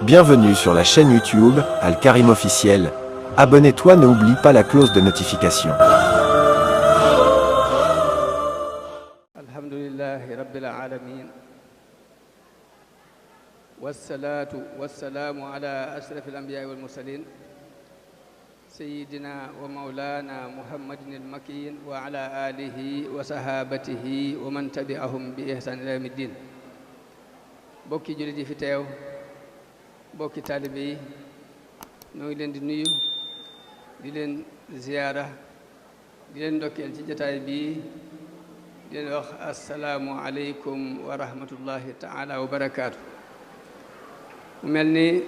Bienvenue sur la chaîne YouTube Al Karim Officiel. Abonne-toi, n'oublie pas la cloche de notification. Alhamdulillahi Rabbil Alamin. Wassalatu wassalamu ala ashrafil anbiya'i wal mursalin. Sayyidina wa maulana Muhammadin al-Makin wa ala alihi wa sahabatihi wa man tabi'ahum bi ihsan ila yawmiddin. Bokki jullit yi fi teew, bokki taalibe yi, ñoo ngi leen di nuyu, di leen ziyaara, di leen ndokkeel ci jotaay bi, di leen wax assalaamu aleykum wa rahmatullahi taala wa barakaatu. mu mel ni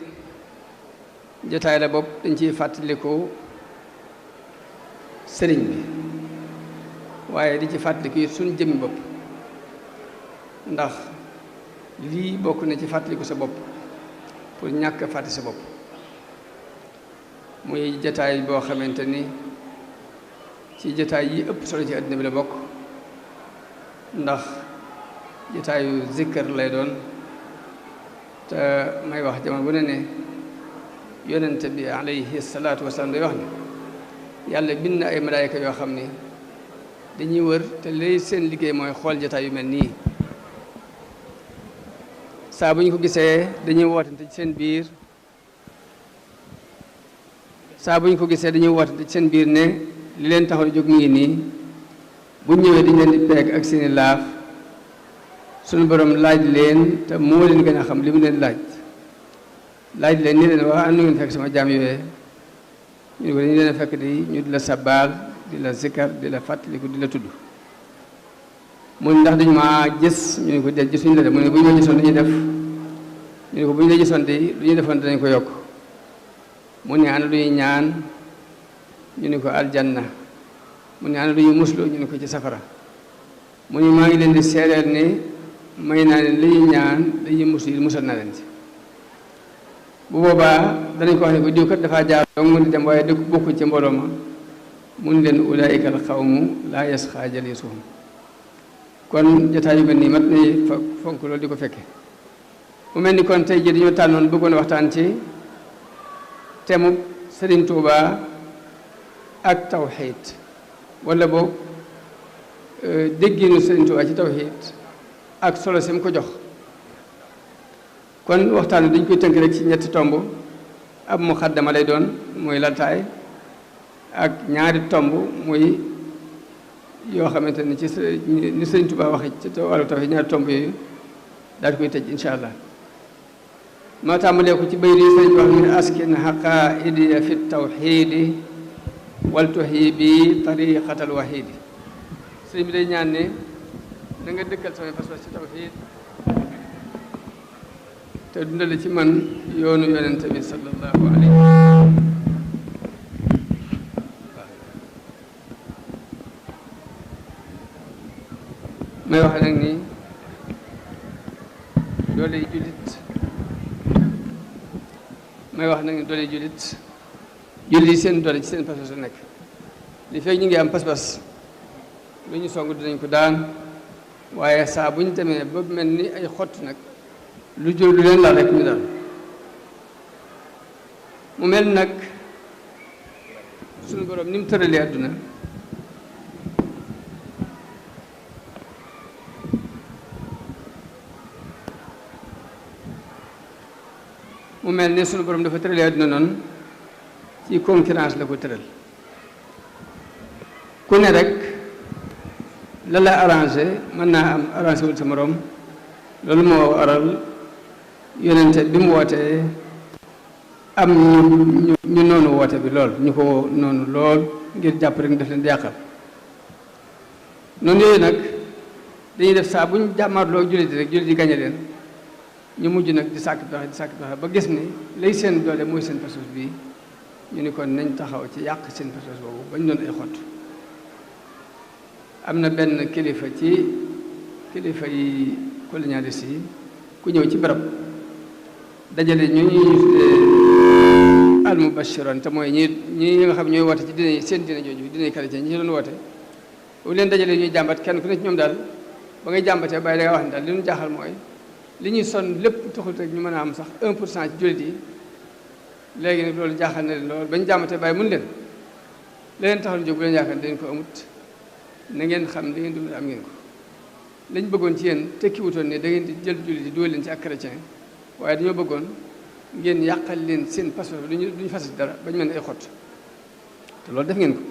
jotaay la bopp dañ ciy fàttaliku sëriñ bi, waaye di ci fàttaliku it suñ jëmmi bopp, ndax lii bokk na ci fàttaliku sa bopp pour ñàkk a fàtte sa bopp. muy jotaay boo xamante ni ci jotaay yi ëpp solo ci àddina bi la bokk, ndax jotaayu zikkar lay doon. te may wax jamono bu ne yonent bi alayhi salaatu wasalaam day wax ne yàlla bind na ay malaayka yoo xam ni dañuy wër te lay seen liggéey mooy xool jotaay yu mel nii. saa bu ñu ko gisee dañuy wootante ci seen biir ne li leen taxaw jóg mi ngi nii. bu ñëwee dañ leen di peeg ak seeni laaf, suñu borom laaj leen te moo leen gën a xam li mu leen laaj leen ni leen wax nu ngeen fekk sama jaam yooyee. ñu ne ko dañu leen a fekk ñu di la sabbaal, di la zikkar, di la fàttaliku, di la tudd. mu ne ndax dañu maa gis, ñu ne ko del gisuñu la def. mu ne bu ñu la gisoon dañuy def, ñu ne ko bu ñu la gisoon de lu ñu defoon danañ ko yokk. mu ne ana lu ñuy ñaan, ñu ne ko aljanna. mu ne ana lu ñuy muslu, ñu ne ko ci safara. mu ne maa ngi leen di seereel ne may naa leen li ñuy ñaan dañuy muslu yi musal naa leen ci. bu boobaa danañ ko wax ne ko diw kat dafaa jaar dong mu di dem waaye dëkk bokku ci mbooloo ma. mu ne leen ulaa'ika al qawmu laa yasxaa jaliisuhum. kon jotaay yu mel nii mat nañu fonk loolu di ko fekke. mu mel ni kon tey jii dañoo tànnoon bëggoon waxtaan ci temu Sëriñ Tuuba ak tawxiid, wala boog dégginu Sëriñ Tuuba ci tawxiid ak solo si mu ko jox. kon waxtaan bi dañ koy tënk rek ci ñetti tomb. ab muxaddama lay doon, mooy laltaay, ak ñaari tomb muy yoo xamante ni ci ni Sëriñ Tuuba waxe ci wàllu tawxiid. ñaari tomb yooyu daal di koy tëj insha allah. moo tàmbalee ko ci bayri sëriñ wax ne askin haqaidiya fi tawxiidi wal tuhibi tariqatal waxiidi. sëriñ bi day ñaan ne da nga dëkkal samay pas-pas ci tawxiid te dundale ci man yoonu yonente bi sallallahu alayhi wa sallam. may wax nag ni doole jullit jullit yi seen doole ci seen pas-pas la nekk. li fekk ñu ngi am pas-pas lu ñu song dinañ ko daan, waaye saa bu ñu demee ba mel ni ay xott nag lu leen laal rek ñu daal. mu mel nag suñu borom ni mu tëralee àdduna dafa tëralee àdduna noonu ci concurrence la ko tëral. ku ne rek la la arrangé mën naa am arrangé wul sa morom. loolu moo waral yonente bi mu wootee am ñu noonu woote bi lool, ñu ko noonu lool ngir jàpp rek def leen di yàqal. noonu yooyu nag dañuy def saa bu ñu jàmmarloo jullit rek jullit yi gañe leen, ñu mujj nag di sàkk pexe ba gis ni lay seen doole mooy seen pas-pas bii. ñu ni kon nañ taxaw ci yàq seen pas-pas boobu bañ doon ay xott. am na benn kilifa yi colonialiste yi ku ñëw ci barab dajale ñu ñuy al mubashiroon te mooy ñi nga xam ñooy woote ci dina seen dina jooju dina chrétien ñi doon woote. bu leen dajalee ñuy jàmbat kenn ku ne ci ñoom daal ba ngay jàmbatee bàyyi da nga wax ne daal li ñu jaaxal mooy li ñuy sonn lépp taxul rek ñu mën a am sax 1% ci jullit yi léegi nag loolu jaaxal na leen loolu bañ jàmmatee bàyyi mun leen leneen taxal jóg bu leen yaakaar dañ ko amut na ngeen xam li ngeen dund am ngeen ko lañ bëggoon ci yéen tekkiwutoon ne da ngeen di jël jullit yi dugal leen ci ak chrétien waaye dañoo bëggoon ngeen yàqal leen seen passeport bi duñu fas dara bañ mel ne ay xott te loolu def ngeen ko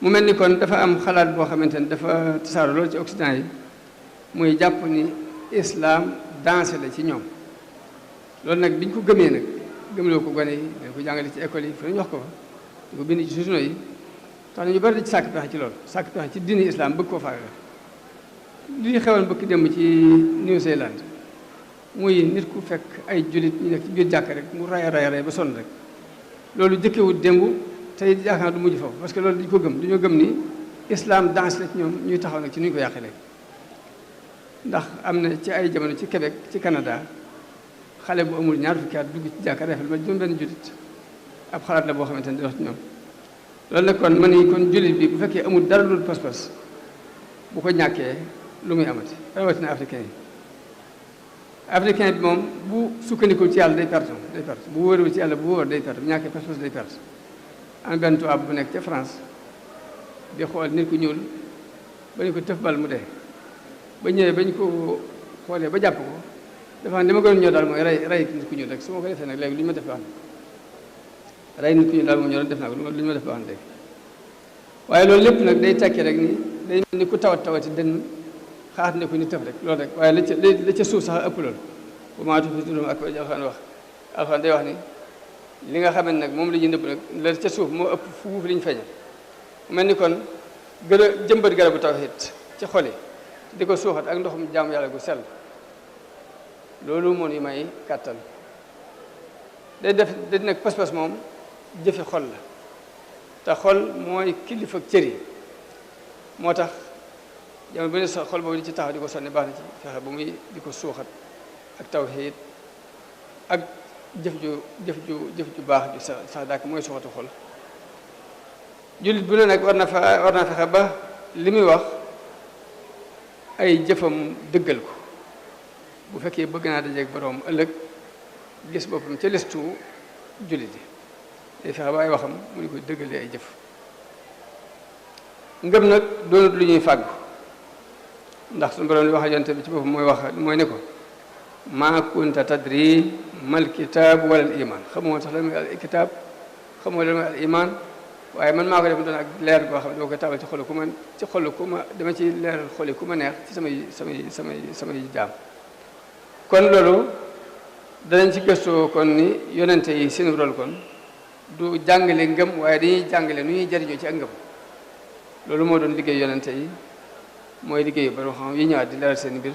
mu mel ni kon dafa am xalaat boo xamante ne dafa tasaaroo loolu ci Occident yi muy jàpp ni islam dansé la ci ñoom loolu nag biñ ko gëmee nag gëmloo ko gone yi dañ ko jàngale ci école yi fu ñu wax ko fa di ko bind ci journaux yi tax na ñu bari di ci sàkk pexe ci loolu sàkk pexe ci diini islam bëgg koo faagal lii xewoon bëgg démb ci New Zealand muy nit ku fekk ay jullit ñu nekk ci biir jàkk rek mu ray ba sonn rek loolu jëkkewut démb tey yaakaar du mujj foofu parce que loolu dañu ko gëm dañoo gëm ni islam danse la ci ñoom ñuy taxaw nag ci nu ñu ko yàqee léegi ndax am na ci ay jamono ci Québec ci Canada xale bu amul ñaar fukki at dugg ci jàkka refel ba juróom benn jullit ab xalaat la boo xamante ne di wax ci ñoom loolu nag kon man ni kon jullit bi bu fekkee amul dara lu pas-pas bu ko ñàkkee lu muy amati rawatina africain bi moom bu sukkandikul ci yàlla day perte bu wóorul ci yàlla bu wóor day perte bu ñàkkee pas-pas day perte am benn tubaab bu nekk ca France di xool nit ku ñuul ba ñu ko tëf bal mu dee ba ñëwee ba ñu ko xoolee ba jàpp ko dafa li ma gën a ñëw daal mooy rey nit ku ñuul rek su ma ko defee nag léegi lu ñu ma def baax na rey nit ku ñuul daal moom ñoo def naa ko lu ñu ma def baax na léegi waaye loolu lépp nag day tekki rek ni day ni ku tawati dënn xaat ne ko ni tëf rek loolu rek waaye la ca suuf sax ëpp loolu bu maa tuuti tuddum ak alxuraan day wax ni li nga xam ne nag moom la ñuy nëbb nag la ca suuf moo ëpp fuuf li ñu feeñal mel ni kon gën a jëmbat garabu tawhid ci xol yi di ko suuxat ak ndoxum jaamu yàlla gu sell loolu moo ñu may kàttan day nag pas-pas moom jëfe xol la te xol mooy kilifa ak cër yi moo tax jamono bu ne sa xol boobu di ci taxaw di ko sonni baax na ci fexe ba muy di ko suuxat ak tawhid ak jëf ju baax ju sax dàkk mooy suuxatu xol jullit bu ne nag war na fexe ba li muy wax ay jëfam dëggal ko bu fekkee bëgg naa dajeeg boroom ëllëg gis boppam ca listu jullit yi day fexe ba ay waxam mu ni koy dëggalee ay jëf ngëm nag doonut lu ñuy fàggu ndax suñu boroom li wax yonte bi ci boppam mooy ne ko maa kunta tadri mal kitaab wala al iman xamoo sax lan mooy al kitaab xamoo lan mooy al iman waaye man maa ko def doon ak leer boo xam ne dama koy tabal ci xolu ku ma dama ci leeral xoli ku ma neex ci samay jaam kon loolu danañ ci gëstoo kon ni yonente yi seen rôle kon du jàngale ngëm waaye dañuy jàngale nu ñuy jariñoo ci ak ngëm loolu moo doon liggéey yonente yi mooy liggéeyu bari xam yi ñëwaat di leeral seen mbir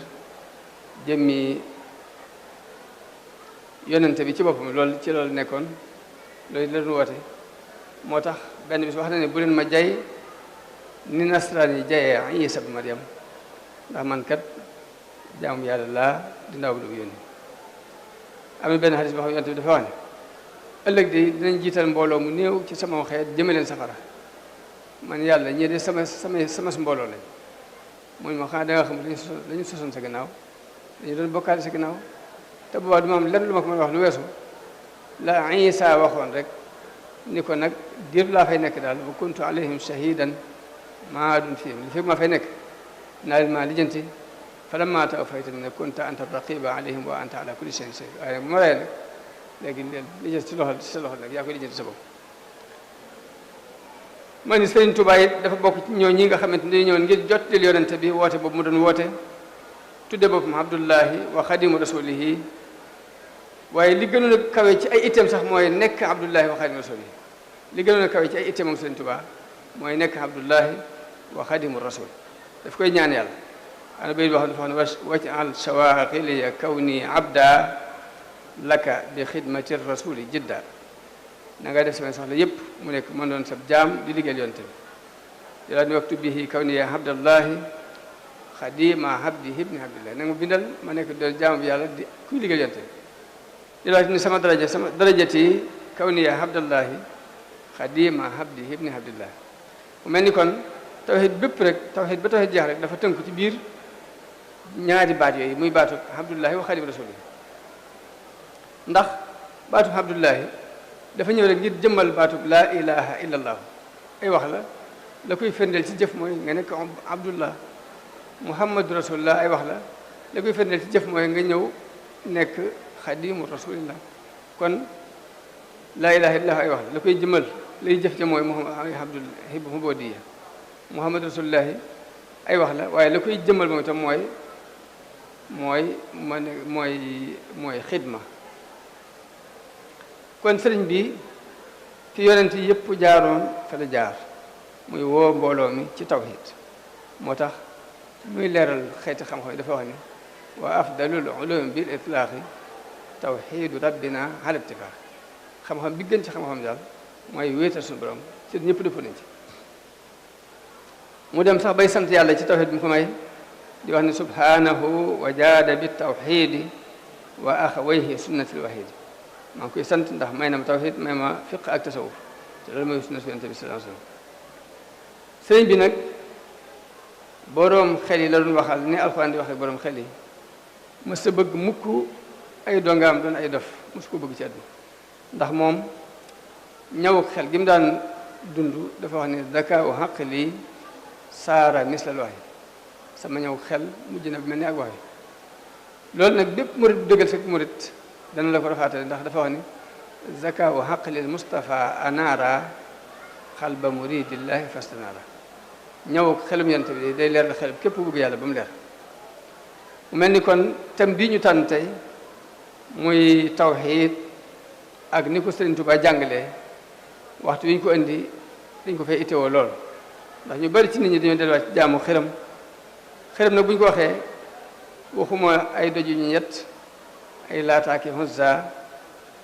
jëmmi yonente bi ci boppam loolu nekkoon loolu la doon woote moo tax benn bis wax na ne bu leen ma jay ni nasaraan yi jayee Isa ibn Maryam ndax man kat jaamu yàlla laa di ndaw bi du yónni am na benn xadis boo xam ne yonent bi dafa wax ne ëllëg de dinañ jiital mbooloo mu néew ci sama xeet jëme leen safara man yàlla ñii de sama mbooloo lañ mooy ma xanaa da nga xam dañu sosoon sa gannaaw dañu doon bokkaale sa gannaaw te boobaa du ma am lenn lu ma ko mën a wax lu weesu la Isa waxoon rek ni ko nag diir laa fay nekk daal wa kuntu alayhim shahidan maa dun fihim li fi ma fay nekk naa leen maa lijjanti falammaa tawaffaytanii kunta anta raqiba alayhim wa anta ala kulli shay'in shahid waaye bu ma reyee nag léegi lijjanti ci sa loxo nag yaa koy lijjanti sa bopp man ni Sëriñ Tuubaa it dafa bokk ci ñoo ñi nga xamante ni ñëwoon ngir jottali yonente bi woote boobu mu doon woote tudde boppam Abdullahi wa xadimu rasulihi waaye li gënoon a kawe ci ay itam sax mooy nekk Abdullahi wa xadimu rasulihi li gënoon a kawe ci ay itam moom Sëriñ Tuubaa mooy nekk Abdullahi wa xadimu rasul daf koy ñaan yàlla ana bay wax dafa ne waj'al shawaghiliya kawni abda laka bi xidmati rasuli jidda na nga def sama soxla yépp mu nekk mën doon sab jaam di liggéeyal yonte bi yàlla ni waktu bihi kawniya abdallahi xadima habdi ibni abdillahi na nga bindal ma nekk doon jaam bi yàlla di kuy liggéeyal yonte bi yàlla ni sama darajati kawniya abdallahi xadima habdi ibni abdillahi mu mel ni kon tawhid bépp rek tawhid ba tawhid jeex rek dafa tënku ci biir ñaari baat yooyu muy baatu abdullahi wa xadim rasuli ndax baatu abdullahi dafa ñëw rek ngir jëmmal baatu laa ilaha illa allah ay wax la koy firndeel ci jëf mooy nga nekk abdullah muhammadu rasulullah ay wax la koy firndeel ci jëf mooy nga ñëw nekk xadimu rasulillah kon laa ilaha illa ay wax la koy jëmmal lay jëf ja mooy abdullah muhammadu rasulullahi ay wax la waaye la koy jëmmal moom itam mooy xidma kon sëriñ bi fi yonent yi yëpp jaaroon fa la jaar muy woo mbooloo mi ci tawhid moo tax muy leeral xeeti xam-xam yi dafa wax ni wa afdalul ulum bil itlaaqi tawhidu rabbina ala ittifaq xam-xam bi gën ci xam-xam daal mooy wéetal suñu borom ci ñëpp dëpp nañ ci mu dem sax bay sant yàlla ci tawhid bi mu ko may di wax ne subhanahu wa jaada bi tawhidi wa axawayhi sunnatil wahidi maa ngi koy sant ndax may na ma tawhid may ma fiq ak tasawuf te loolu mooy sunna yonent bi sallallahu alayhi wasallam sëriñ bi nag boroom xel yi la doon waxal ni alxuraan di waxee boroom xel yi mës ta bëgg mukk ay dongaam doon ay dof mës ko bëgg ci àdduna ndax moom ñawuk xel gi mu daan dund dafa wax ne zakaawu aqli saara mislal wahyi sama ñëw xel mujj na mel ni ak wahyi loolu nag bépp murit bu dëggal fekk murit dana la ko rafaatale ndax dafa wax ni zakaawu aqlil mustafa anaara xalba muridillahi fastanaara ñëw xelum yonent bi day leer la xel képp bëgg yàlla ba mu leer mu mel ni kon thème bii ñu tànn tey muy tawxiid ak ni ko Sëriñ Tuubaa jàngalee waxtu wi ñu ko indi dañ ko fay itteewoo lool ndax ñu bari ci nit ñi dañoo delluwaat ci jaamu xërëm nag bu ñu ko waxee waxuma ay doj yu ñu ñett ay laataaki Uzza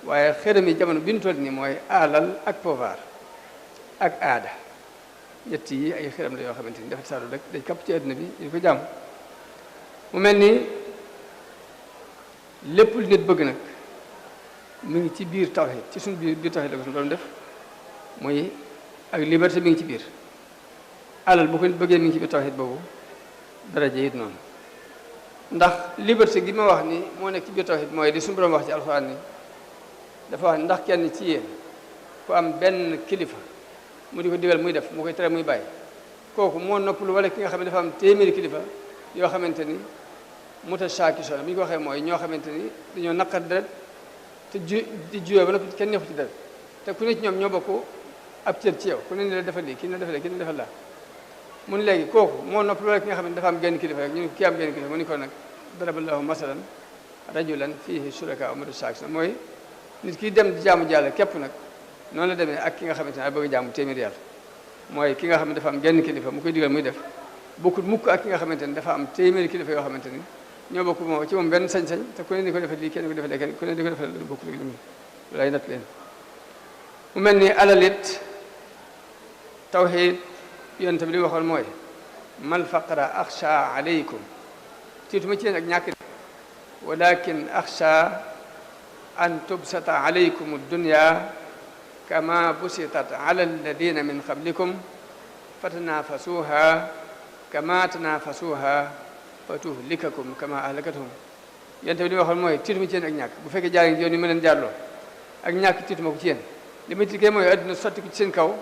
waaye xërëm yi jamono bi ñu toll nii mooy alal ak pouvoir ak aada ñett yi ay xërëm la yoo xamante ni dafa saalu rek dañ kapp ci àdduna bi ñu ko jàmm mu mel ni lépp lu nit bëgg nag mu ngi ci biir tawhid ci suñu biir tawhid la ko suñu borom def muy ak liberté mi ngi ci biir alal bu ko nit bëggee mi ngi ci biir tawhid boobu daraja it noonu ndax liberté gi ma wax ni moo nekk ci biir tawhid mooy di suñu borom wax ci alxuraan ni dafa wax ni ndax kenn ci yéen ku am benn kilifa mu di ko digal muy def mu koy tere muy bàyyi kooku moo noppalu wala ki nga xam ne dafa am téeméeri kilifa yoo xamante ni mutashaakishoon bi ñu ko waxee mooy ñoo xamante ni dañoo naqar deret te di juyoo ba noppi kenn neexu ci deret te ku ne ci ñoom ñoo bokk ab cër ci yow ku ne ni la defal lii kii ne defal lii kii ne defal laa mun léegi kooku moo noppalu wala ki nga xam ne dafa am genn kilifa rek ñu kii am genn kilifa mu ni ko nag daraballahu masalan rajulan fihi shuraka mutashaakishoon mooy nit ki dem di jaamu Yàlla képp nag noonu la demee ak ki nga xamante ne ay bëgg jaamu téeméeri yàlla mooy ki nga xam ne dafa am genn kilifa mu koy digal muy def bokkul mukk ak ki nga xamante ni dafa am téeméeri kilifa yoo xamante ni ñoo bokk moom ci moom benn sañ-sañ te ku ne di ko defee lii kenn ko defee kenn ku ne di ko defee lu bokkul ak li mu lay natt leen mu mel ni alalit tawhid yonent bi li waxoon mooy mal faqra axsha alaykum tiituma ci leen ak ñàkk walakin axsha an tubsata alaykum dunya kama busitat ala alladina min qablikum fatanafasuha kama tanafasuha fatuhlikakum kama ahlakathum yonent bi li waxoon mooy tiituma ci yéen ak ñàkk bu fekkee jaar ngi yoon yi ma leen jaarloo ak ñàkk tiituma ko ci yéen li ma tiitee mooy adduna sotti ko ci seen kaw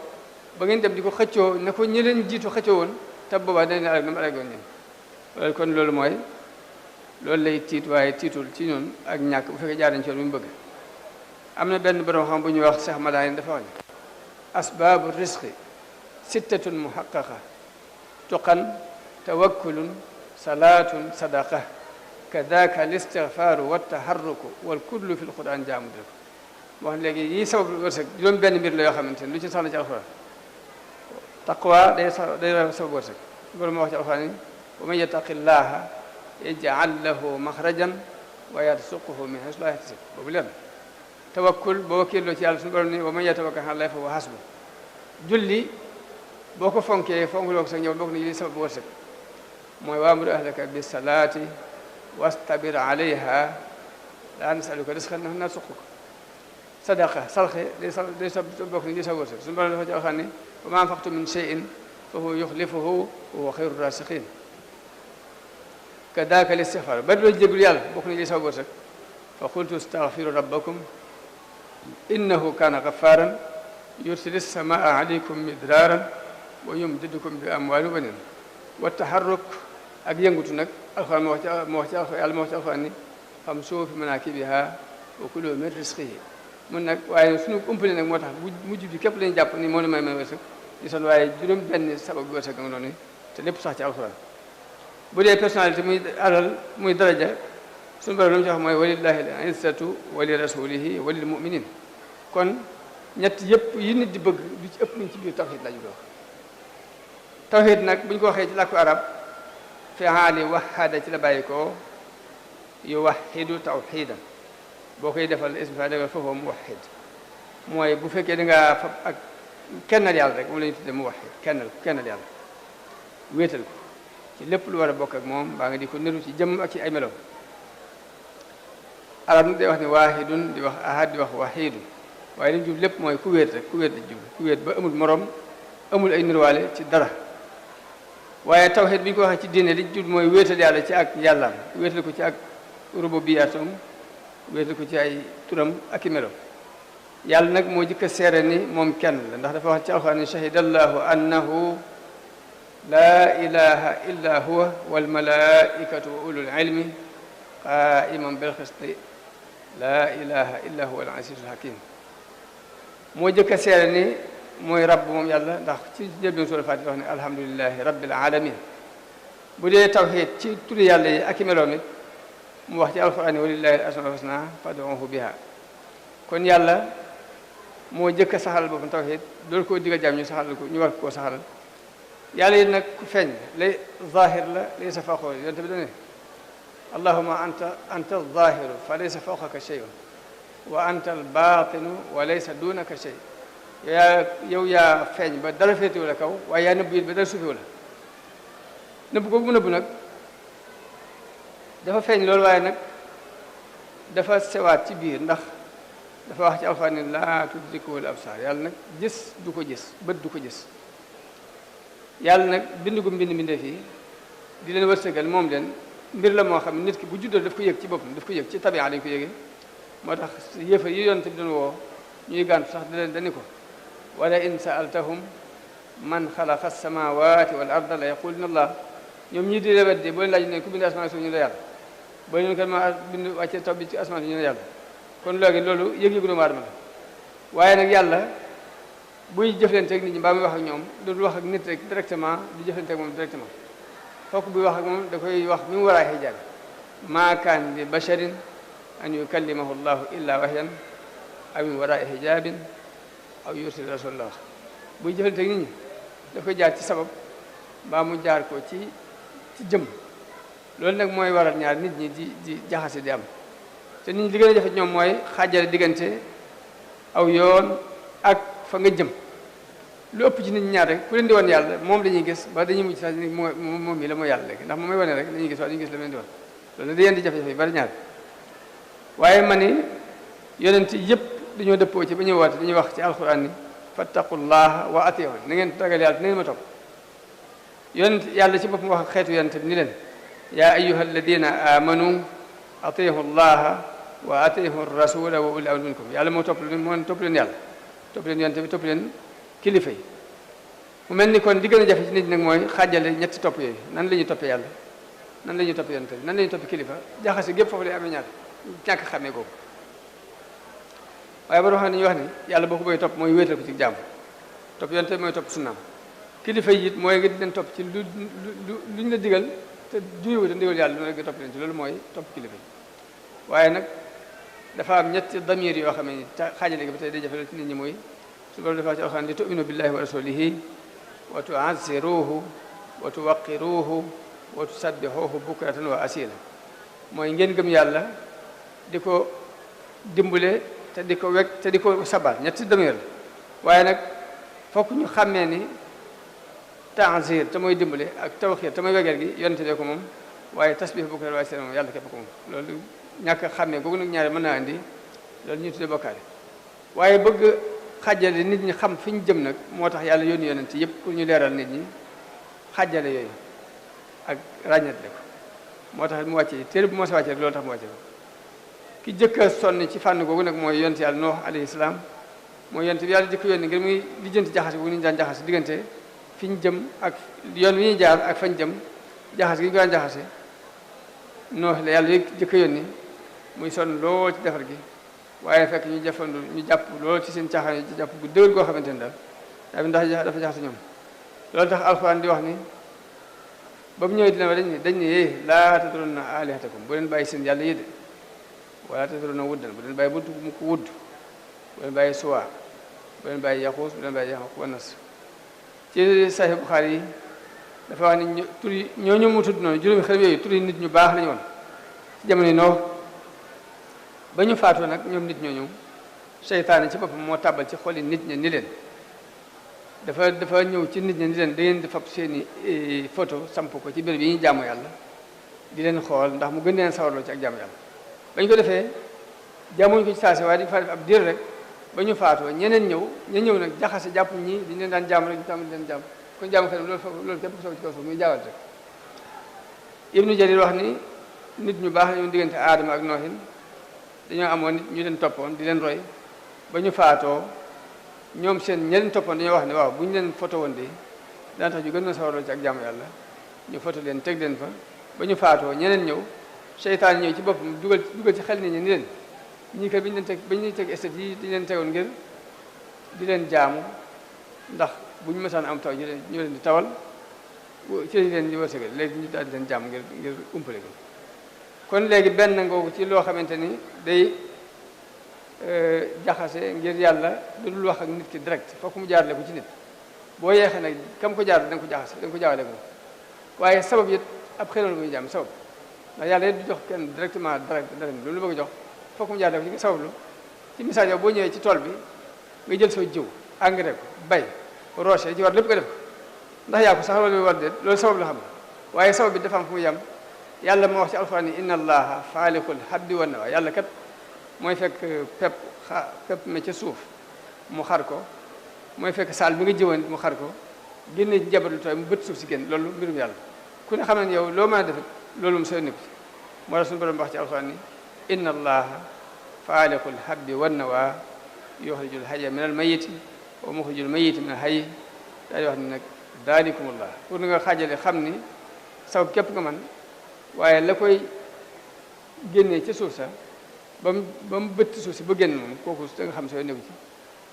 ba ngeen dem di ko xëccoo ne ko ñi leen jiitu xëccoo woon te boobaa dañ leen alag na mu alagoon ñeen loolu kon loolu mooy loolu lay tiit waaye tiitul ci ñun ak ñàkk bu fekkee jaar nañ ci yoon bi mu bëgg am na benn borom xam bu ñuy wax Cheikh Madani dafa wax ne asbaabu risqi sittatun muhaqqaqa tuqan tawakkulun salaatun sadaqa kadaka listigfaaru wattaharruku wal kullu fi lquran jaamudrek wax léegi yii sabab wërsëg juróom benn mbir la yoo xamante ne lu ci sax na ci alxuraan taqwa day sabab wërsëg loolu ma wax ci alxuraan ni wa man yattaqi llaha yaj'al lahu maxrajan wa yarzuqhu min haysu laa yahtasib boobu leen tawakkul boo wakkiloo ci yàlla suñu borom ni wa man yatawakkal ala llaahi fa huwa hasbuh julli boo ko fonkee fonkuloo ko sax ñëw bokk na li sabab wërsëg mooy waamur ahlaka bis salaati wastabir alayha laa nasaluka rizqan nahnu narzuquka sadaqa sarxe day sa bokk ni li sa wërsëg suñu borom dafa ci waxaan ne wa maa anfaqtum min shay'in fa huwa yukhlifuhu wa huwa khayru rasiqin mu mel ni kon kadaaka listixfaar bari loo jéglu yàlla bokk na li saw wërsëg fa qultu astaghfiru rabbakum innahu kaana gaffaaran yursilis samaa alaykum midraaran wa yumdidukum bi amwaalin wa baniin wa taharruk ak yëngutu nag alxuraan moo wax ci yàlla moo wax ci alxuraan ni famshuu fi manaakibihaa wa kuluu min rizqihi mun nag waaye suñu umpale nag moo tax mujj bi képp lañu jàpp ni moo la may wërsëg di son waaye juróom benn sabab bi wërsëg nga noonu te lépp sax ci alxuraan bu dee personnalité muy alal muy daraja suñu borom lu mu ci wax mooy walillahi al izzatu wa li rasulihi wa lil muminin kon ñett yëpp yi nit di bëgg lu ci ëpp nañ ci biir tawxiid la ju dox tawxiid nag bu ñu ko waxee ci làkku arab fi'aali wahada ci la bàyyi ko yuwahidu tawxiidan boo koy defal ism fa defal foofu muwahid mooy bu fekkee da ngaa fab ak kennal yàlla rek moom la ñu tuddee muwahid kennal yàlla wéetal ko ci lépp lu war a bokk ak moom baa nga di ko niru ci jëmm ak ci ay melo arab nag day wax ne waahidun di wax ahad di wax wahidu waaye li mu jub lépp mooy ku wéet rek ku wéet la jub ku wéet ba amul morom amul ay niruwaale ci dara waaye tawhid bi ñu ko waxee ci diine li jub mooy wéetal yàlla ci ak yàllaam wéetal ko ci ak rububiyaatam wéetal ko ci ay turam ak i melo yàlla nag moo jëkk a seere ni moom kenn la ndax dafa wax ci alxuraan ni shahidallahu annahu laa ilaha illa huwa wal malaikatu wa ulul ilmi qaiman bil qisti laa ilaha illa huwa al azizul hakim moo jëkk a seere ni mooy rabb moom yàlla ndax ci njëlbéen suura Faatiha wax ne alhamdulilahi rabbil alamin bu dee tawxiid ci turi yàlla yi ak i meloom it mu wax ci alquran yi walillahi al asmaul husna fad'uhu biha kon yàlla moo jëkk a saxal boppam tawxiid loolu koo digal jaam ñu saxal ko ñu war koo saxalal yàlla yi nag ku feeñ lay zahir la laysa fawqahu yonte bi dane allahuma anta zahiru fa laysa fawqaka shay'un wa anta al batinu wa laysa dunaka shay yow yaa feeñ ba dara féetewu la kaw waaye yaa nëbb it ba dara suufewu la nëbb googu mu nëbb nag dafa feeñ loolu waaye nag dafa sewaat ci biir ndax dafa wax ci alxuraan ne laa tudrikuhul absaar yàlla nag gis du ko gis bët du ko gis yàlla nag bind gu mbind mbindee fii di leen wërsëgal moom leen mbir la moo xam ne nit ki bu juddoo daf ko yëg ci boppam daf ko yëg ci tabi'a lañ ko yëgee moo tax yëfa yi yonent bi doon woo ñuy gàntu sax dani ko wala in sa'altahum man xalaqa as-samawati wal arda la yaquluna allah ñoom ñii di weddi boo leen laaj ne ku bind asamaan suuf ñu la yàlla boo leen kan ma bind wàcce taw bi ci asamaan ñu la yàlla kon léegi loolu yëg-yëgu doomu aadama la waaye nag yàlla buy jëflante ak nit ñi mbaa muy wax ak ñoom du wax ak nit rek directement di jëflante ak moom directement fokk buy wax ak moom da koy wax mi mu war a xijaab maa kaan li basharin an yukallimahu llahu illa wahyan aw min waraa hijaabin aw yursil rasul la wax buy jëflante ak nit ñi da koy jaar ci sabab mbaa mu jaar ko ci jëm loolu nag mooy waral ñaar nit ñi di jaxase di am te nit ñi li gën a jafe ñoom mooy xaajale diggante aw yoon ak fa nga jëm lu ëpp ci nit ñi ñaar rek ku leen di wan yàlla moom la ñuy gis ba dañuy mujj sax ni moom mi la mooy yàlla léegi ndax moom may wane rek dañuy gis waaye dañuy gis la leen di wan loolu da yeen di jafe-jafe yi bari ñaar waaye ma ni yonent yëpp dañoo dëppoo ci ba ñuy woote dañuy wax ci alquran ni fattaqullaha wa atii'uun na ngeen ragal yàlla na ngeen ma topp yonent yàlla ci boppam wax xeetu yonent bi ni leen yaa ayyuha alladina amanu atii'u llaha wa atii'u rasula wa ulil amri minkum yàlla moo topp leen yàlla topp leen yonent bi topp leen kilifa yi mu mel ni kon li gën a jafe ci nit ñi nag mooy xaajale ñetti topp yooyu nan la ñuy toppee yàlla nan la ñuy toppee yonent bi nan la ñuy toppee kilifa jaxase gépp foofu lay amee ñaar ñàkk xamee googu waaye ba xam ne dañuy wax ni yàlla boo ko bëggee topp mooy wéetal ko ci jàmm topp yonent bi mooy topp sunnaam kilifa yi it mooy nga di leen topp ci luñ la digal te juyewu te ndigal yàlla lu nga topp leen ci loolu mooy topp kilifa yi waaye nag dafa am ñetti damir yoo xam ne xaajale gi ba tey day jafe ci nit ñi mooy su loolu dafa ci alxuraan di tu'minu billahi wa rasulihi wa tu'azziruhu wa tuwaqqiruhu wa tusabbihuhu bukratan wa asila mooy ngeen gëm yàlla di ko dimbale te di ko wekk te di ko sabal ñetti damir la waaye nag fokk ñu xàmmee ni ta'zir te mooy dimbale ak tawxiir te mooy wegeel gi yonente bee ko moom waaye tasbih bukratan wa asila moom yàlla képp ko moom loolu ñàkk a xàmmee googu nag ñaari mën naa indi loolu ñuy tuddee bokkaale waaye bëgg xàjjale nit ñi xam fi ñu jëm nag moo tax yàlla yónni yonent yëpp pour ñu leeral nit ñi xàjjale yooyu ak ràññatle ko moo tax mu wàccee téere bu moo sa wàccee loolu tax mu wàccee ko ki jëkk a sonn ci fànn googu nag mooy yonent yàlla Nuux alayhi salaam mooy yonent bi yàlla jëkk yónni ngir muy lijjanti jaxase bu ñu daan jaxase diggante fi ñu jëm ak yoon wi ñuy jaar ak fañ jëm jaxase gi ñu ko daan jaxase Nuux la yàlla jëkk a yónni muy sonn lool ci defar gi waaye fekk ñu jëfandu ñu jàpp lool ci seen caaxaan yi ci jàpp gu dëgër goo xamante ni daal ndax dafa jaxase ñoom loolu tax alxuraan di wax ni ba mu ñëwee dina wa dañ ne laa tadrunna alihatakum bu leen bàyyi seen yàlla yi de wala tadrunna wuddan bu leen bàyyi buntu mu ko wudd bu leen bàyyi suwaa bu leen bàyyi yaxuus bu leen bàyyi yaxuq wa nas ci Sahih Bukhari yi dafa wax ni tur yi ñooñu mu tudd noonu juróomi xërëm yooyu tur yi nit ñu baax lañu woon ci jamono yi Noox ba ñu faatoo nag ñoom nit ñooñu seytaane ci boppam moo tàbbal ci xoli nit ña ni leen dafa ñëw ci nit ñi di leen da ngeen di fab seeni photo samp ko ci béréb yi ñuy jaamu yàlla di leen xool ndax mu gën leen sawarloo ci ak jaamu yàlla ba ñu ko defee jaamuñ ko ci saasi waaye di fa def ab diir rek ba ñu faatoo ñeneen ñëw nag jaxase jàpp ñi di leen daan jaamu rek ñu tam di leen jaamu kon jaamu kenn loolu képp ku soog ci kaw suuf muy jaawal rek Ibnu Jarir wax ni nit ñu baax ñu diggante Aadama ak Noohin dañoo amoon nit ñu leen toppoon di leen roy ba ñu faatoo ñoom seen ñeneen toppoon dañoo wax ne waaw bu ñu leen photo woon de dana tax ñu gën a sawarloo ci ak jaamu yàlla ñu photo leen teg leen fa ba ñu faatoo ñeneen ñëw seytaan ñëw ci boppam dugal ci xel nit ñi ni leen ñii kat bi ñu leen teg ba ñuy teg estate yi dañu leen tegoon ngir di leen jaamu ndax bu ñu mësaan am taw ñu leen di tawal ci leen di wërsëgal léegi ñu daal di leen jaamu ngir umpale ko kon léegi benn ngoogu ci loo xamante ni day jaxase ngir yàlla du dul wax ak nit ki direct fokk mu jaarale ko ci nit boo yeexee nag kam ko jaar da nga ko jaxase da nga ko jaawale ko waaye sabab it ab xelal muy jàmm sabab ndax yàlla it du jox kenn directement loolu bëgg a jox fokk mu jaarale ko ci sabab lu ci misaal yow boo ñëwee ci tool bi nga jël soo jiw engrais ko bay roché ci war lépp nga def ko ndax yaa ko sax loolu war déet loolu sabab la xam waaye sabab bi dafa am fu mu yem yàlla moo wax ci alxuraan ni inna allaha faaliqul habbi wan nawa yàlla kat mooy fekk pepp ma ca suuf mu xar ko mooy fekk saal bi nga jëwoon mu xar ko génne ci jabalu tooy mu bët suuf si génn loolu mbirum yàlla ku ne xam ne yow loo mën a defet loolu mu sooy nekku ci moo tax suñu borom wax ci alxuraan ni inna allaha faaliqul habbi wan nawa yuxrijul hayya min al mayiti wa muxrijul mayiti min al hayyi daal di wax ni nag daalikumullah pour nga xaajale xam ni sabab képp nga man waaye la koy génnee ca suuf sa ba mu bëtt suuf si ba génn moom kooku da nga xam sooy néew ci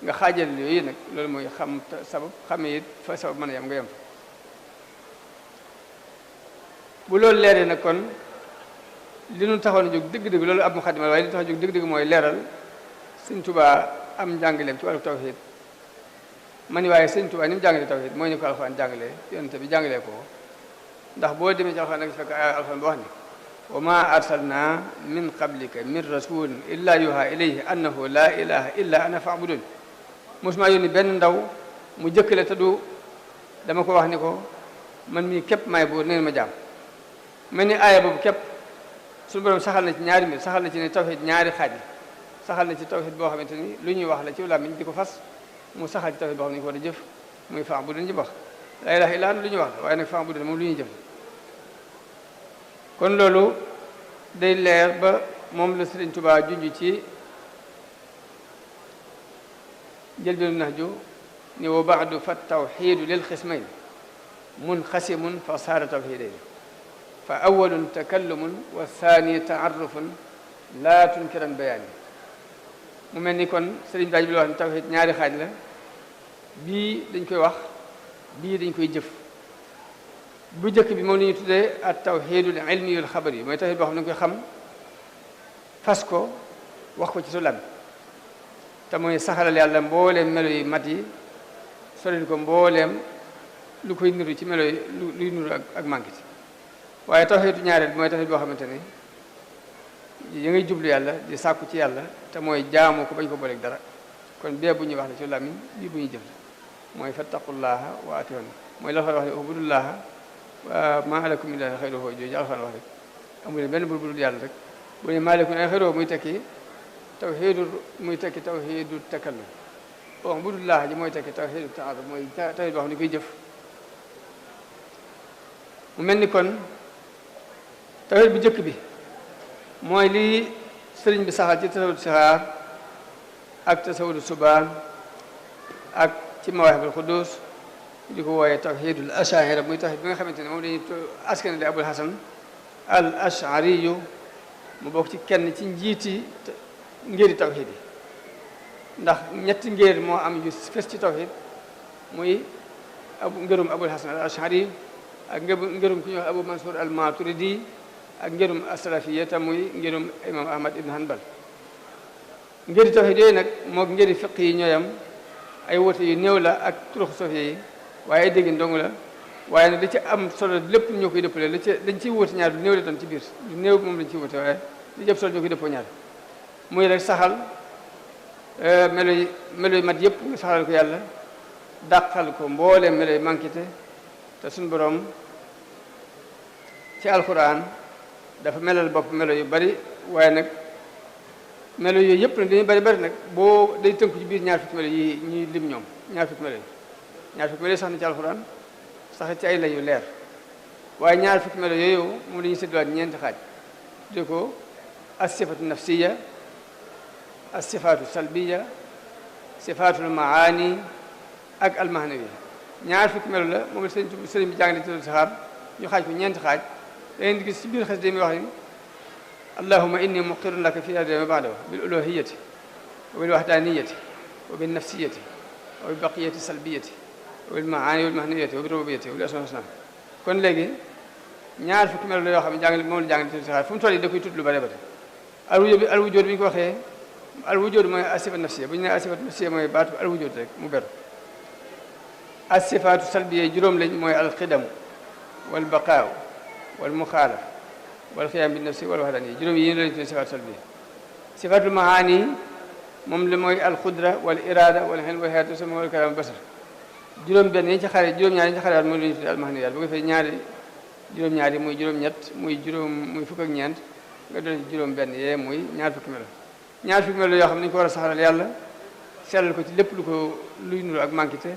nga xaajal yooyu nag loolu mooy xam sabab xamee it fa sabab mën a yem nga yem fa bu loolu leeree nag kon li nu taxoon a jóg dëgg-dëgg loolu ab muxaddima waaye li tax a jóg dëgg-dëgg mooy leeral Sëñ Tuubaa am njàngaleem ci wàllu tawxiid ma ni waaye Sëñ Tuubaa ni mu jàngalee tawxiid mooy ni ko alxuraan jàngalee yonent bi jàngalee ko ndax boo demee ci alxuraan nag fekk alxuraan boo wax ni wa ma arsalna min qablika min rasulin illa yuha ilayhi annahu la ilaha illa ana fa'budun mosuma yónni benn ndaw mu jëkkale te du dama ko wax ni ko man mii képp maay buur neen ma jaam mel ni aaya boobu képp suñu borom saxal na ci ñaari mbir saxal na ci ne tawxiid ñaari xaaj yi saxal na ci tawxiid boo xamante ni lu ñuy wax la ci làmmiñ di ko fas mu saxal ci tawxiid boo xam ne ñu ko war a jëf muy fa'budun ji wax la ilaha illa lu ñuy wax la waaye nag fa'budun moom lu ñuy jëf kon loolu day leer ba moom la Sëriñ Tuubaa junj ci njëlbeenu Nahju ni wa ba'du fa tawxiidu lil xismayn munqasimun fa saara tawxiidayn fa awwalun takallumun wa thani taarrufun laa tunkiran bayaani mu mel ni kon Sëriñ Tuubaa bi la wax ni tawxiid ñaari xaaj la bii dañ koy wax bii dañ koy jëf bu njëkk bi moom la ñuy tuddee at tawxiidul ilmiyul xabar yi mooy tawxiid boo xam ne dañ koy xam fas ko wax ko ci su lam te mooy saxalal yàlla mbooleem melo yi mat yi soril ko mbooleem lu koy niru ci melo yi luy niru ak manqué waaye tawxiidu ñaareel bi mooy tawxiid boo xamante ne yi ngay jublu yàlla di sàkku ci yàlla te mooy jaamu ko bañ ko booleeg dara kon bee bu ñuy wax la ci làmmiñ bii bu ñuy jëf la mooy fattaqullaha wa atiyoon mooy la wax ne ubudullaha wa maa lakum min ilaahin xayruhu jooju Alxuraan wax rek amu leen benn bur bu dul yàlla rek bu ne maa lakum min ilaahin xayruhu muy tekki tawxiidu takallum ubudullaha ji mooy tekki tawxiidu taaruf mooy tawxiid boo xam ne koy jëf mu mel ni kon tawhid bu njëkk bi mooy lii sëriñ bi saxal ci tasawudu sixaar ak tasawudu subaan ak ci mawaahibul quddus di ko wooyee tawhidul ashaira muy tawhid bi nga xamante ne moom dañuy askanale abul hasan al ashariyu mu bokk ci kenn ci njiiti ngéeri tawhid yi ndax ñetti ngéer moo am yu fes ci tawhid muy ngërum abul hasan al ashari ak ngërum ku ñuy wax abu mansour al maturidi ak ngërum asalafiya te muy ngërum imam ahmad ibn hanbal ngéeri tawhid yooyu nag moo ngéeri fiq yi ñooyam ay woote yu néew la ak turux sofiya yi waaye ay dégg ndong la waaye nag li ci am solo lépp ñoo koy dëppale la ci dañ ciy wóote ñaar lu néew la doon ci biir lu néew moom lañ ciy wóote waaye li jëpp solo ñoo koy dëppoo ñaar muy rek saxal melo yi mat yëpp nga saxal ko yàlla dàqal ko mbooleem melo yi manquité te suñu borom ci alquran dafa melal bopp melo yu bari waaye nag melo yooyu yëpp nag dañuy bari nag boo day tënku ci biir ñaar fukki melo yi ñuy lim ñoom ñaar fukki melo yi sax na ci alquran sax ci ay lay yu leer waaye ñaar fukki melo yooyu moom la ñuy sédduwaat ñeenti xaaj tudde ko as-sifatu nafsiya as-sifatu salbiya sifatul maani ak almahnawiya ñaar fukki melo la moom la sëriñ bi jàngale ci saxaar ñu xaaj ko ñeenti xaaj da ngeen di gis ci biir xes de mi wax ni allahumma inni muqirun laka fi hada ma ba'dahu bil uluhiyyati wa bil wahdaniyati wa bin nafsiyati wa bi baqiyati salbiyati wa bil maani wal mahnawiyati wa bi rububiyyati wa bil asma'i husna kon léegi ñaar fukki melo la yoo xam ne jàngale moom la jàngale ci saxaar fu mu toll yi da koy tudd lu bare bare al wujud bi ñu ko waxee al wujud mooy asifa nafsiya bu ñu nee asifa nafsiya mooy baatu al wujud rek mu beru asifaatu salbiya juróom lañ mooy al xidam wal baqaaw wal muxaalaf wal xiyaam bi nafsi wal wahdani juróom yi ñu lañ tuddee sifaatu salbiya sifaatul maani moom la mooy al xudra wal irada wal xel wal xeetu sama wal kalaam basar juróom benn yi ci xare juróom-ñaar yi ci xare mooy la ñu tuddee al mahniyaat bu ko fee ñaari juróom-ñaar yi muy juróom-ñett muy fukk ak ñeent nga doon ci juróom benn yee muy ñaar fukki melo ñaar fukki melo yoo xam ne ñu ko war a saxalal yàlla sellal ko ci lépp luy nuru ak manquité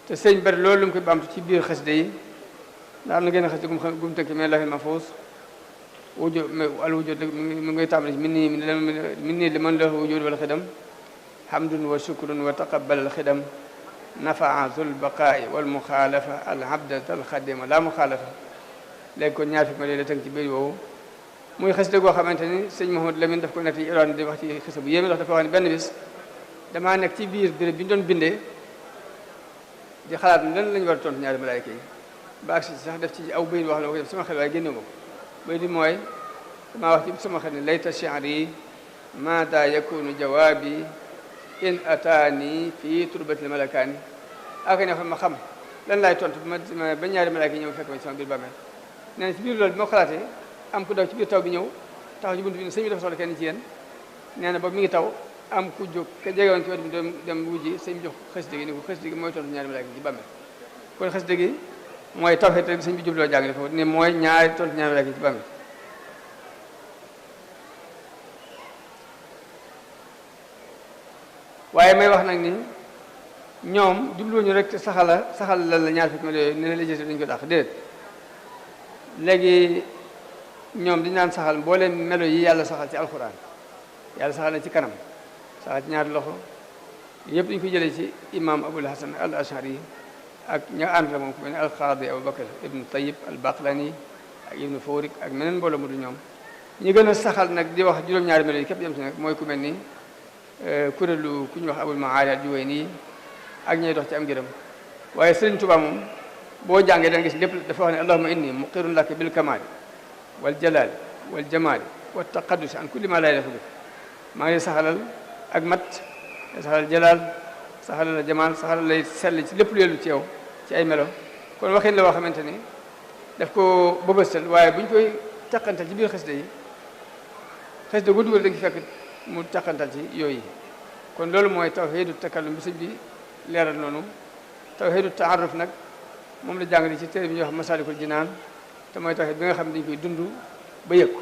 te sëñ bari loolu lu mu koy bamtu ci biir xasida yi ndax am na gën a xasida gum tënk mais lafil mahfuus al wujud mu ngay tàmbali min nii li man lahu wujud wal xidam hamdun wa shukrun wa taqabbal al xidam nafaa zul baqaa'i wal muxaalafa al abda al xadima la muxaalafa léegi kon ñaar fukki melo la tënk ci biir woowu muy xasida goo xamante ni sëñ Mouhamadou Lamine daf ko nekk ci Iran di wax ci xisa bu yéeme ndax dafa wax ne benn bis damaa nekk ci biir béréb bi ñu doon bindee di xalaat lan lañu war a tontu ñaari malaayka yi ba agsi sax def ci aw bayit wax la ko def sama xel waaye génne ko bayit bi mooy damaa wax ci sama xel ne layta shi'ri maada yakunu jawaabi in ataani fii turbatil malakaani aka ne ma xam lan laay tontu ba ñaari malaayka yi ñëw fekk ma ci sama biir bàmmeel nee na ci biir loolu bi ma xalaatee am ku daw ci biir taw bi ñëw taxaw ci buntu bi ne sëñ bi dafa soxla kenn ci yéen nee na boobu mi ngi taw am ku jóg ka jegewoon ci wet bi dem wujji sëñ bi jox xasida gi ni ko xasida gi mooy tontu ñaari malaaka ci bàmmeel kon xasida gi mooy tawhid rek sëñ bi jubloo jàngale foofu ne mooy ñaari tontu ñaari malaaka ci bàmmeel waaye may wax nag ni ñoom jubluñu rek te saxal la ñaar fukki melo yooyu ne la dañu ko dàq déedéet léegi ñoom dañu naan saxal mbooleem melo yi yàlla saxal ci alxuraan yàlla saxal na ci kanam saxal ci ñaari loxo yëpp dañu ko jëlee ci imam abul hasan al ashari ak ña ànd la moom ku mel ne alxaadi abou bakar ibnu tayib al baqlani ak ibnu fawrik ak meneen mbooloo mu du ñoom ñi gën a saxal nag di wax juróom-ñaari melo yi képp yem si nag mooy ku mel ni kuréelu ku ñu wax abul maali al juwayni ak ñay dox ci am ngërëm waaye Sëriñ Tuubaa moom boo jàngee da nga gis lépp dafa wax ne allahumma inni muqirun laka bil kamaali wal jalaali wal jamaali wa taqaddusi an kulli ma laa yaliqu bik maa ngi saxalal ak mat saxalal jalaal saxalal jamaal saxalal lay sell ci lépp lu yellu ci yow ci ay melo kon waxin la woo xamante ni daf ko bëbëstal waaye bu ñu koy caqantal ci biir xasida yi xasida gu dugal da nga ci fekk mu caqantal ci yooyu kon loolu mooy tawhiidu takallum bi sëñ bi leeral noonu tawhiidu taaruf nag moom la jàngale ci téere bi ñuy wax Masaalikul Jinaan te mooy tawhiid bi nga xam ne dañu koy dund ba yëg ko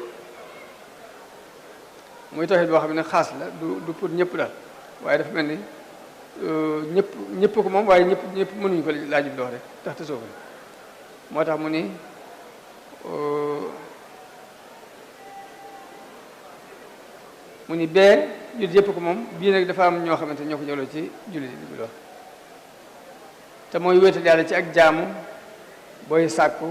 muy tawhiid boo xam ne xaas la du pour ñëpp daal waaye dafa mel ni ñëpp ko moom waaye ñëpp mënuñu ko laajub loo rek tax te soofu moo tax mu ni mu ni bee jullit yëpp ko moom bii nag dafa am ñoo xamante ñoo ko jëloo ci jullit yi bi wax te mooy wéetal yàlla ci ak jaamu booy sàkku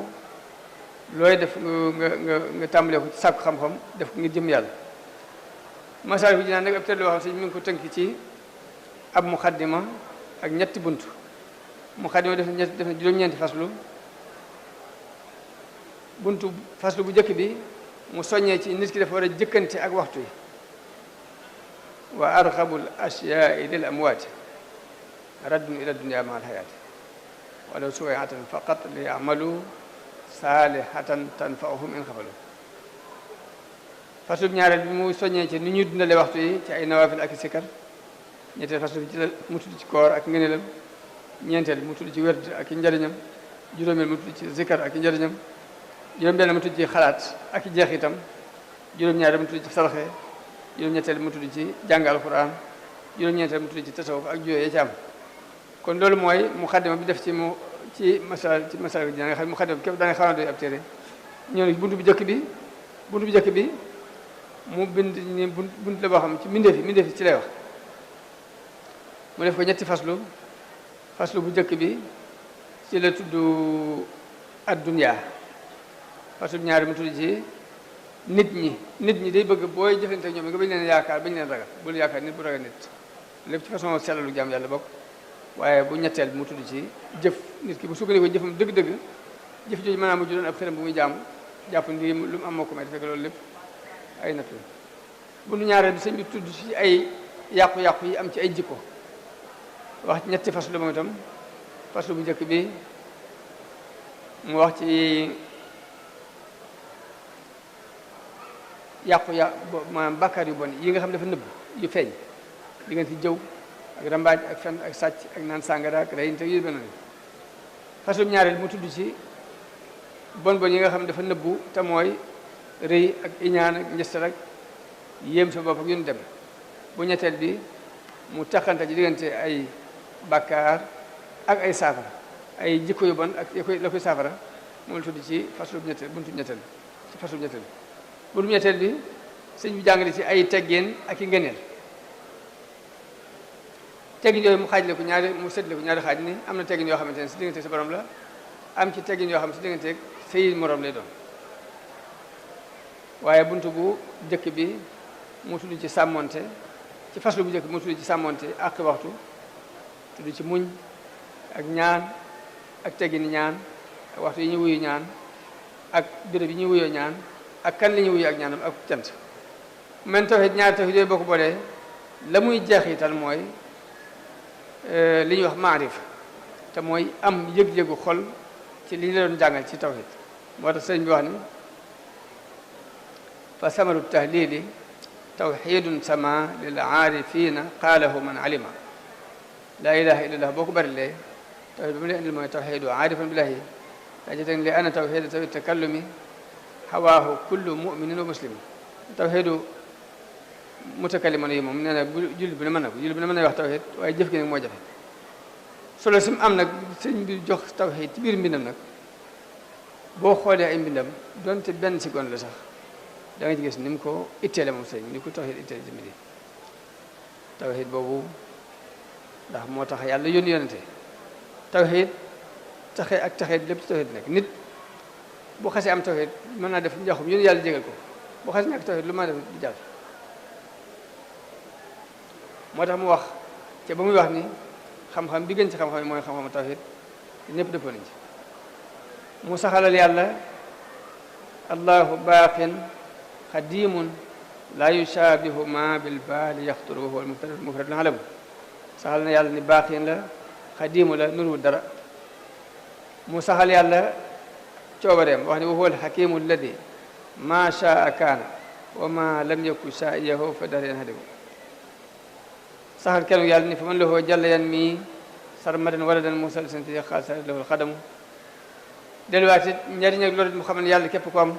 looy def nga tàmbalee ko ci sàkku xam-xam def ko ngir jëm yàlla Masaalikul Jinaan nag ab tëdd loo xam si mi ngi ko tënk ci ab muqaddima ak ñetti bunt muqaddima def na juróom-ñeenti faslu buntu faslu bu njëkk bi mu soññee ci nit ki dafa war a jëkkante ak waxtu yi wa arxabul asyaai lil amwaati raddun ila dunia ma al hayaati walaw suwayatan faqat li yamalu saalihatan tanfaahum in xafalu faslu bu ñaareel bi mu soññee ci ni ñuy dundale waxtu yi ci ay nawaafil ak sikkar ñetteel faslu bi ci la mu tudd ci koor ak ngëneelam ñeenteel mu tudd ci werd ak i njëriñam juróomeel mu tudd ci zikkar ak i njëriñam juróom-benn mu tudd ci xalaat ak i jeexitam juróom-ñaareel mu tudd ci sarxe juróom-ñetteel mu tudd ci jàng alquran juróom-ñeenteel mu tudd ci tasawuf ak juyoo ci am kon loolu mooy muqaddima bi def ci Masaalikul Jinaan nga xam ne muqaddima bi képp daanga xaw na doy ab téere ñëw na buntu bu njëkk bi mu bind ni bunt la boo xam ci mbindeef yi ci lay wax mu def ko ñetti faslu bu njëkk bi ci la tudd ad-dunya faslu bu ñaari mu tudd ci nit ñi day bëgg booy jëfante ak ñoom nga bañ leen yaakaar bañ leen ragal bul yaakaar nit bu ragal nit lépp ci façon sellalu jaam yàlla bokk waaye bu ñetteel bi mu tudd ci jëf nit ki bu sukkandikoo jëfam dëgg-dëgg jëf jooju maanaam mu judoon ab xelam bu muy jaamu jàpp ni lu mu am moo ko may fekk loolu lépp ay natt la bu nu ñaareel bi sëñ bi tudd ci ay yàqu-yàqu yi am ci ay jikko wax ci ñetti faslu moom itam faslu bu njëkk bi mu wax ci maanaam bàkkaar yu bon yi nga xam dafa nëbb yu feeñ diggante jëw ak rambaaj ak fen ak sàcc ak naan sàngara ak rey te yu mel noonu faslu bu ñaareel mu tudd ci bon yi nga xam dafa nëbbu te mooy rëy ak iñaan ak njëstal ak yéem sa bopp ak yun dem bu ñetteel bi mu taxante ci diggante ay bàkkaar ak ay saafara ay jikko yu bon ak la koy saafara moom la tudd ci faslu bu ñetteel buntu ñetteel ci faslu bu ñetteel buntu ñetteel bi sëñ bi jàngale ci ay teggin ak i ngëneel teggin yooyu mu xaajale ko mu séddale ko ñaari xaaj ni am na teggin yoo xamante ne si diggante sa borom la am ci teggin yoo xam ne si diggante say morom lay doon waaye buntu bu njëkk bi mu tudd ci sàmmonte ci faslu bu njëkk bi mu tudd ci sàmmonte ak waxtu tudd ci muñ ak ñaan ak teggini ñaan ak waxtu yi ñu wuyu ñaan ak béréb yi ñuy wuyoo ñaan ak kan li ñu wuyu ak ñaanam ak cant men tawhid ñaari tawhid yooyu boo ko boolee la muy jeexital mooy li ñuy wax maarif te mooy am yëg-yëgu xol ci li ñu la doon jàngal ci tawhid moo tax sëriñ bi wax ni fa samaru tahlili tawxidun sama lil aarifina qaalahu man alima laa ilaha illa allah boo ko bari lee tawxid bi mu leen indil mooy tawxidu aarifan billahi daa ci teg li ana tawxid tawxid takallumi hawaahu kullu muminin wa muslim tawxidu mutakalliman yi moom nee na jullit bi ne mën na ko jullit bi ne mën na wax tawxid waaye jëf gi nag moo jafe solo si mu am nag sëñ bi jox tawxid ci biir mbindam nag boo xoolee ay mbindam donte benn seconde la sax da nga ci gis ni mu ko itteele moom sëñ ni ko tawhid itteele ci mbir tawhid boobu ndax moo tax yàlla yónni yonente tawhid taxeet lépp ci tawhid nekk nit bu xasee am tawhid mën naa def njaxum yónni yàlla jégal ko bu xasee nekk tawhid lu ma def di jàll moo tax mu wax te ba muy wax ni xam-xam bi gën ci xam-xam yi mooy xam-xamu tawhid ñëpp dëppoo nañ ci mu saxalal yàlla allahu baaqin xadimun laa yushaabihu ma bil baali yaxturu wa huwa al mufradul alamu saxal na yàlla ni baaqin la xadimu la nuruwul dara mu saxal yàlla coobareem wax ni wa huwa al xakimu alladi ma shaa kaana wa ma lam yaku shaa'iyahu fa dahran hadimu saxal kenn yàlla ni fa man lahu jalla yan mi sarmadan waladan musalsan ti xaasa lahu alxadamu delluwaat it njariñ ak loolu mu xam ne yàlla képp ko am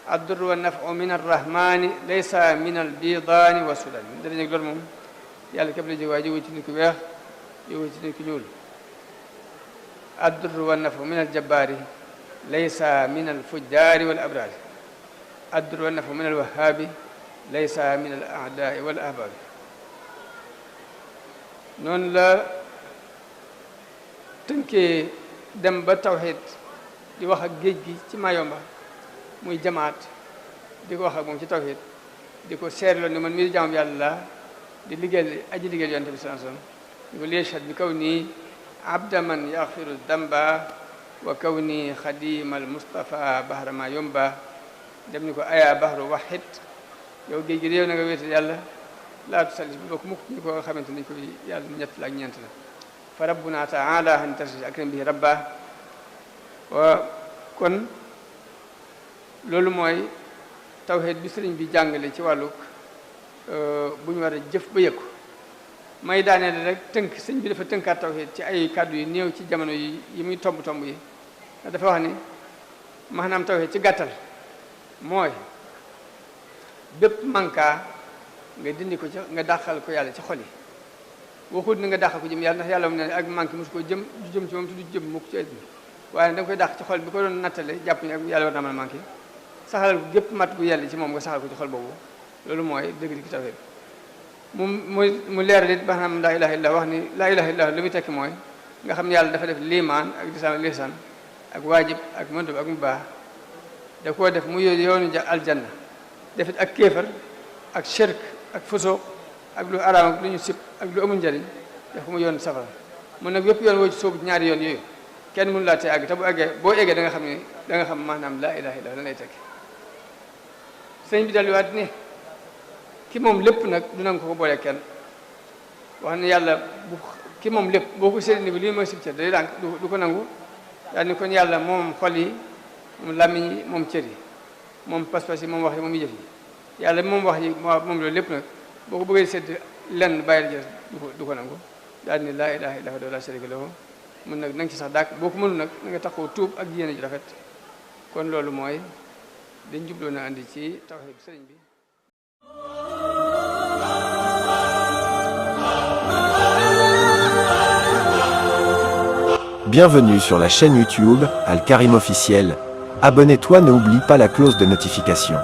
addurru wa nafu min arrahmani laysa min albidaani wa sudani njariñ ak loolu moom yàlla képp la jóg waaye jóge ci nit ku weex jóge ci nit ku ñuul addurru wa nafu min aljabbaari laysa min alfujjaari wal abraari addurru wa nafu min alwahaabi laysa min al aadaai wal ahbaabi. noonu la tënkee dem ba tawxiid di wax ak géej gi ci Mayomba muy jamaat di ko wax ak moom ci tawxiid di ko seetloo ni man mii di jaamu yàlla la di liggéeyal aji liggéeyal yonent bi sallallahu alayhi wasallam di ko lieshad bi kaw nii abda man yaxfiru damba wa kaw nii xadimal Mustafa bahra Mayomba. dem ni ko aya bahru waxit yow géej gi réew na nga wéetal yàlla laatu salis bi bokk mukk ñu ko xamante ni ko yàlla ñett la ak ñeent la fa rabbuna taala han tarsi akram bihi rabba. wa kon loolu mooy tawhid bi sëriñ bi jàngale ci wàllu bu ñu war a jëf ba yëkku. may daaneel rek tënk sëñ bi dafa tënkaat tawhid ci ay kàddu yu néew ci jamono yi muy tomb tomb yi dafa wax ni maanaam tawhid ci gàttal mooy bépp manka nga dindi ko ci nga dàqal ko yàlla ci xol yi. waxut ni nga dàqal ko jëm yàlla ndax yàlla mu ne ak manqué mosu ko jëm du jëm ci moom te du jëm mukk ci àddina waaye da nga koy dàq ci xol bi ko doon nattale jàpp ni ak yàlla war naa mën a manqué saxalal ko gépp mat gu yàlla ci moom nga saxal ko ci xol boobu. loolu mooy dëgg di ki tawhid mu leeral it maanaam laa ilaha illa wax ni laa ilaha illa lu muy tekki mooy nga xam ne yàlla dafa def liimaan ak lisaan ak lisaan ak waajib ak mandub ak mu baax da koo def mu yoonu aljanna defit ak kéefar ak shirk ak fusuq ak lu araam ak lu ñu sib ak lu amul njariñ def ko mu yoon safara. mun nag yépp yoon woo ci soobu ñaari yoon yooyu kenn mënu laa tee àgg te boo eggee da nga xam ne da nga xam maanaam laa ilaha illa lan lay tekki. sëñ bi delluwaat ni ki moom lépp nag du nangu ko boolee kenn wax ne yàlla bu ki moom lépp boo ko seetlu ni bi lii mooy sib cër day dànk du ko nangu daal ni kon yàlla moom xol yi moom làmmiñ yi moom cër yi moom pas-pas yi moom wax yi moom jëf yi yàlla moom wax yi moom loolu lépp nag boo ko bëggee sédd lenn bàyyil jël du ko nangu daal ni laa ilaha illa huwa laa sharika lahu mun nag na nga ci sax dàkk boo ko mënul nag na nga taxaw tuub ak yéene ji rafet. kon loolu mooy dañ jubloo na andi ci tawhid sëriñ bi. Bienvenue sur la chaîne YouTube Al Karim officiel. Abonne-toi, n'oublie pas la cloche de notification.